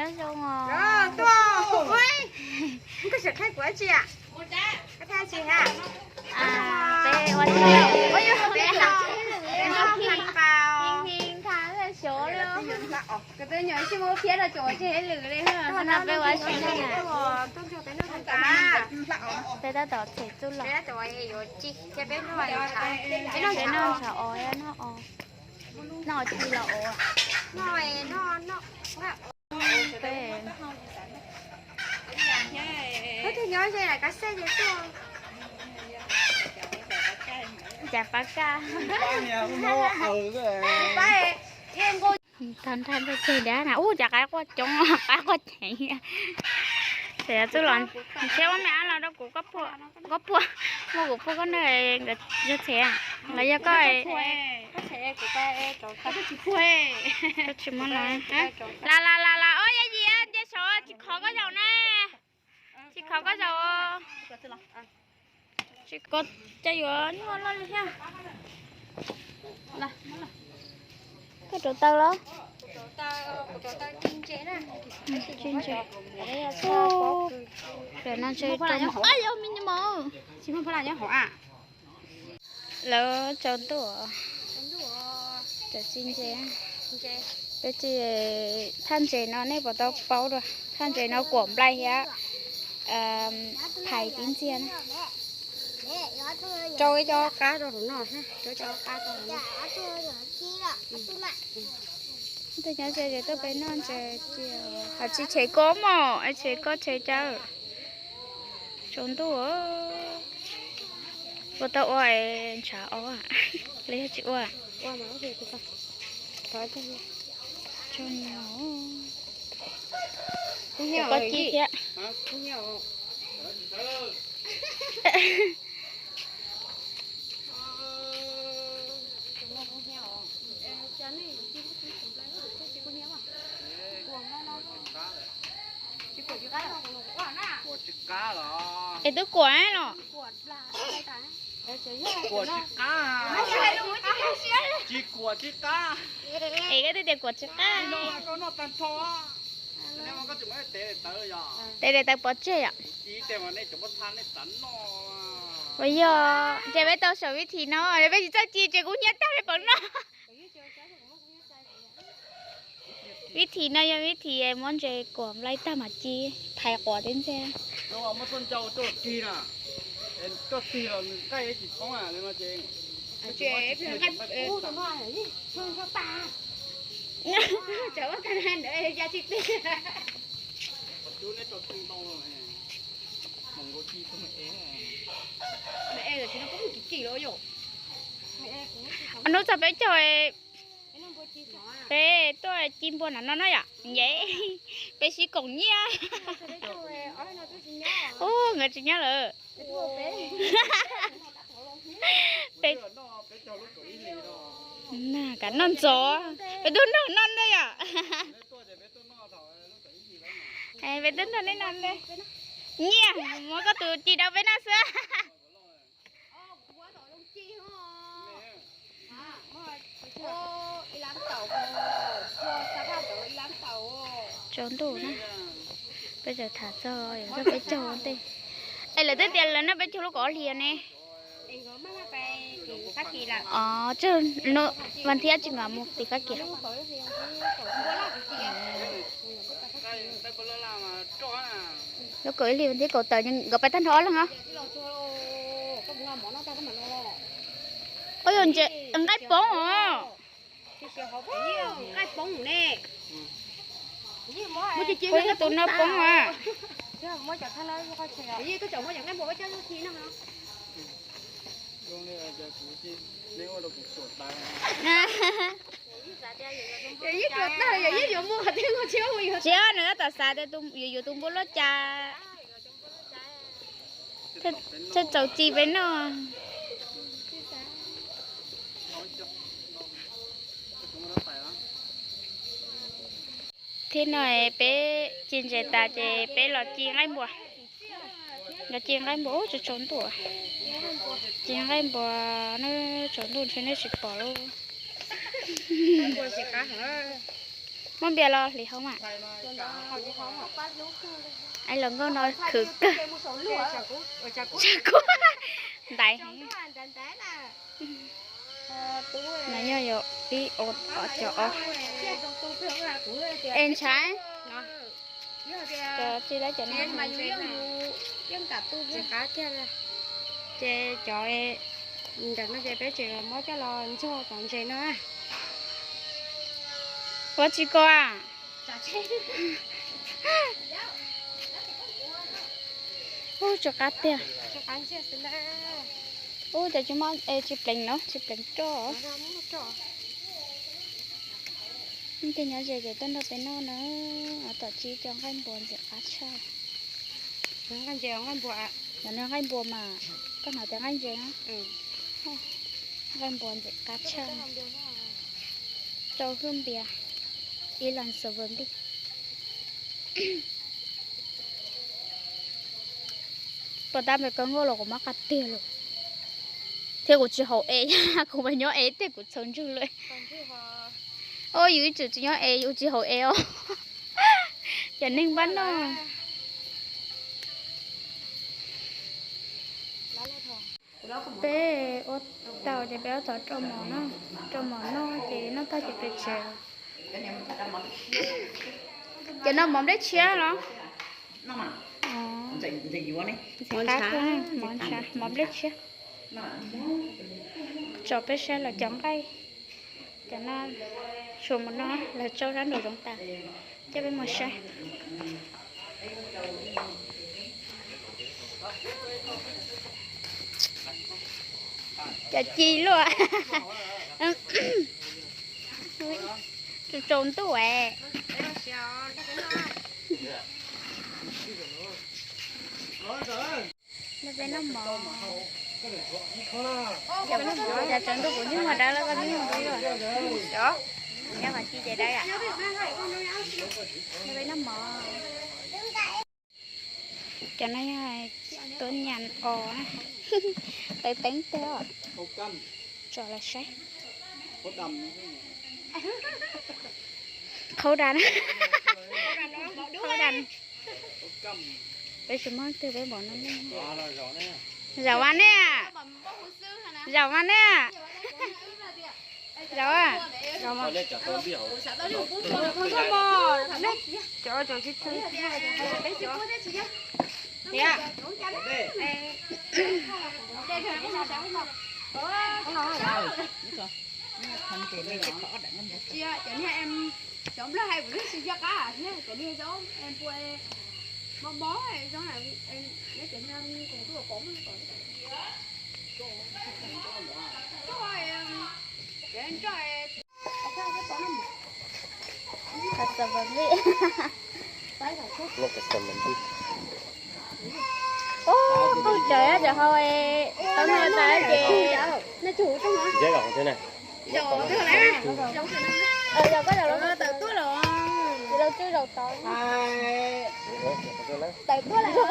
Zoo os. Tuaj, koj tsis qhaib kuv dab tsi a? Koj thaij tsis ha? Peb ua tsis tau. Peb ua tsis tau. Xyov li. Koj twb nyuam tsis muaj phiab rau caum tsis lwm li. Peb ua tsis tau. Peb tab tom them txuj lom. Peb noj ntshav os, noj os. Noj os ci los os. Cas pab kaj. Tag nrho peb ceg ntiav na, ub, cas qaib quaj coob, qaib quaj ceev. Ces txuj lom, ntshe ua me ab los rau kuv, koj puag, muab kuv puag koj nrog nkawd yog txhev, los yog koj, koj tsis muab los. Las las las las, ub, Yaj Yim, nce saud, tsis khov koj zaum na. Tsis khov koj zaum. Tsis khov, cas yuav nyuaj loj li thiab. Koj rauv taws los? Tsis ntse. Ub, no ntshe rau, yog me nyuam mos. Lawv tsaus ntuj, tsaus txi ntses. Peb tsis, thaj ntses no nej puas tau paub dua? Thaj ntses no kuam nplai thiab phais tib ntxiag na. Rau ib co qab rau hauv no, rau ib co qab rau hauv no. Tej nyob ze ces tuaj pem noj ntses cia, hos tsis tshev koj mos, tshev koj tshev cawv. Tsaus ntuj, puas tau ua ntshav os, los yog tsis ua? Koj ci thiab. Es twb kuam los? Kuam tsis qab. Tsis kuam tsis qab. Es koj twb tias kuam tsis qab. Tes daim tawv pov tseg yom. Ua yog ces peb tau saum vib thim no, peb tsis txawj ci ces kuv hnyiab tag li pov no. Vib thim no yog vib thim muab ntses kuam nplai tag mas ci, phais quav tib ntxiag. Hnub txog peb caug, peb tuaj ci npua nram no no yom. Nce, peb sib koom nyiaj. Ub, nkawd tsis nyob lawm. Peb, na, kav noj ntxov, peb tuaj nrog noj ntej yom. Peb tuaj nrog nej noj ntej. Nyiaj, muab koj tus ci rau peb noj xwb. Tsaus ntuj na, peb tseem tham txog peb caug ua ntej. Es lawv twb tias lawv noj peb caug lub kaum ob hlis ne. Os, vas thib ob tsis nkag mus tim Fab Kias. Lub kaum ib hlis vas thib kaum tawm nkawd pais tag nrho ob leeg os. Ua yog nqaij poob os. Ua yog tus no poob os. Tsis, nws tab tom xav tias yuav yuav tus npua luaj cas. Txawj txaus ci peb noj. Thiab no peb ci ntses tas ces peb los ci nqaij npua. Los ci nqaij npua, ub, tsaus tsaus ntuj. Ci nqaij npua, tsaus ntuj ntshe nej tsis pom lauj. Muab npias los hliv hauv mas. Ai, los nkauj no khwv kawg. Tshav kub ntaiv heev. No yog ib ob cov os. Es ntshav. Cov tsis dab cov no. Ces cov ntawm no ces peb tseem muab coj los ntxuag cov ntses no. Ua tsis koj a? Ub, tsw qab tiag. Ub, cov tsis mob es tsis pleev los tsis pleev roj. Tej nyob ze ces tuaj nrog peb noj na. Tom tsis cov nqaij npua ntxim qab tshaj. Cov nqaij npua mas, koj hnov tias nqaij ntses na. Nqaij npua ntxim qab tshaj. Rau hwj npias, ib leeg xav vwm npij. Puas tab npe koj nkauj los kuv mob qab tiag lawm. Thiab kuv tsis haum es, kuv mas nyob es tiag kuv txhaws ntswg lawm. Os, yus ib txwm tsis nyob es yus tsis haum es os. Cov neeg npab noj. Peb ua tau ces peb ua tau rau mov no, rau mov noj ces noj tag ces peb tsev. Ces no mov nplej tshiab los? Ntxim qab, mov ntshav, mov nplej tshiab. Tso peb saib lawv cov nqaij, cov no, tshuav mus no lawv tsau sab nraum zoov tas, coj peb mus saib. Cov ci luaj. Tsaus tsaus ntuj es. Peb noj mov, cov tsaus ntuj kuv ntsej muag dawb lawm, koj ntsej muag dawb lawm. Nyob qhov ci ces dawb yom. Peb noj mov. Cov no yog tuab nyas os, teeb teeb tiag. Tso los saib. Qhaub da, qhaub da. Peb tsis muaj twg peb npaum no. Zaum mas nej, zaum mas nej. Zaum. Cov nplog hais kuv twb tsis nco qab thiab, cov niag zaub npua mob mob, Ub, tub cawv cov hau tau noj tas ces, yog koj zaum los, tawm tuaj los, tsis los twb zaum tod, tawm tuaj los koj zaum tod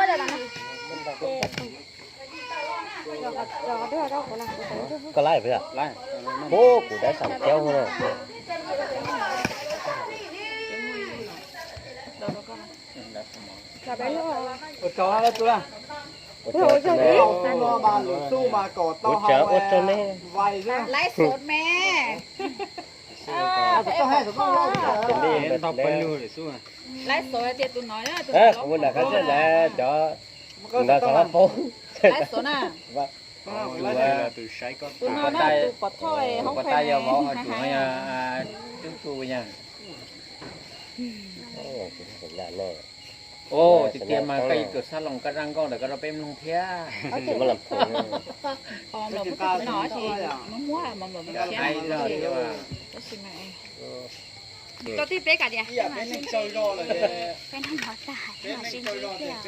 no. Koj laib peb, ub, kuv dab xam thiab na. Ua tsaug na, tus na. Ua tsaug, ua tsaug nej. Laib xov me. Laib xov tias tus no, kuv mus nram qab zej ntawd cov tus no xav los paub. Laib xov na. Tus no na, tus pom thoj hoob pais yog vauv, ho tus no yog tub su yog. Tiag tiag mas koj yuav tsum xab loos koj zaj nkauj ntawd koj rau peb mloog thiab. Tab sis peb kam tias peb noj mov tag, peb sib ntsib thiab.